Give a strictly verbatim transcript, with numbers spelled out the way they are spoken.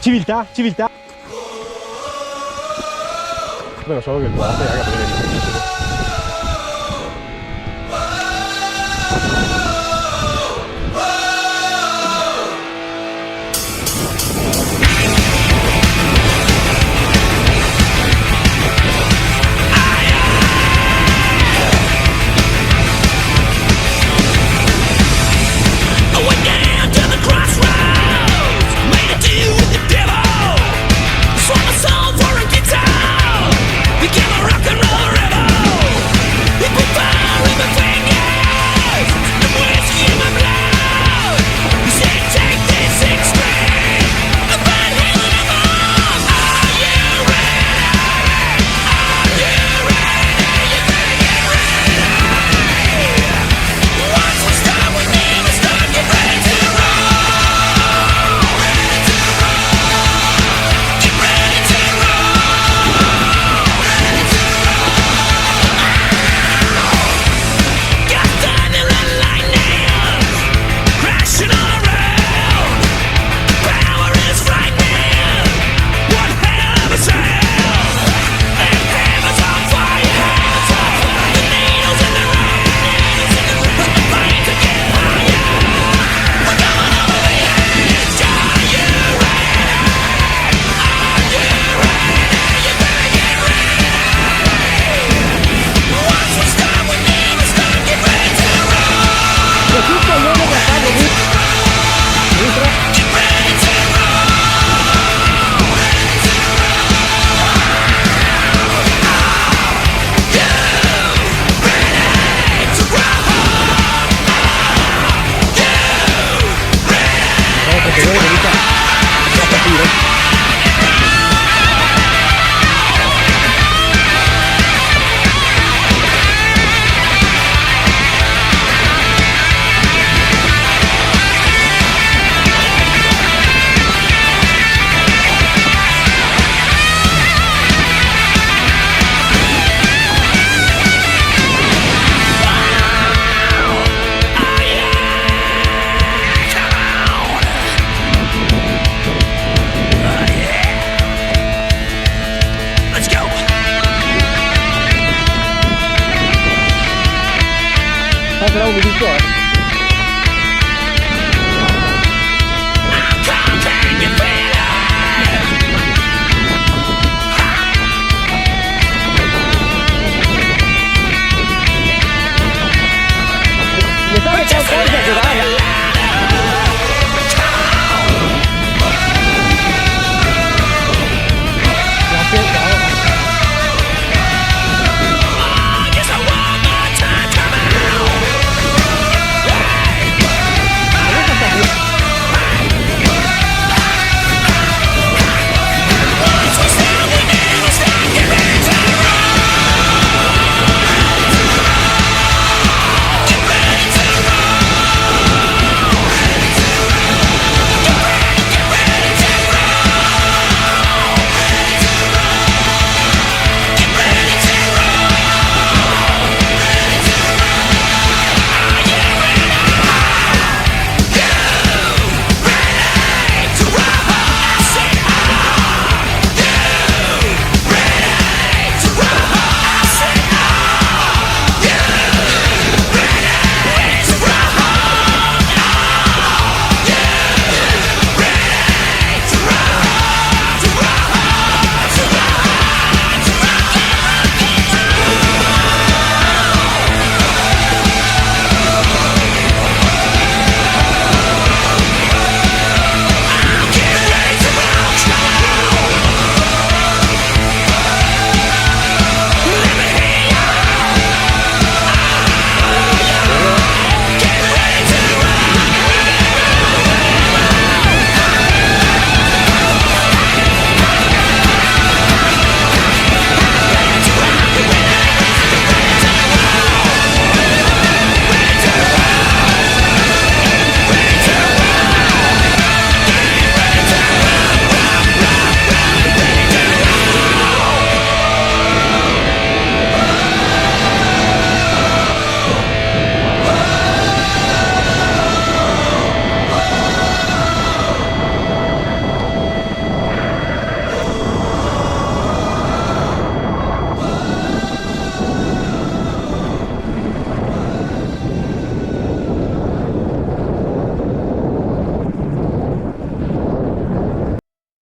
Civiltà, civiltà. Però solo che el porta, raga, perché... I went down to the crossroads, made a deal with the devil, sold my soul for a guitar, became a rock and roll rebel. He put fire in my fingers, the whiskey in my blood. He said, "Take this six string, and find hell in a bum." Are you ready? Let's go! Fai però un video, eh.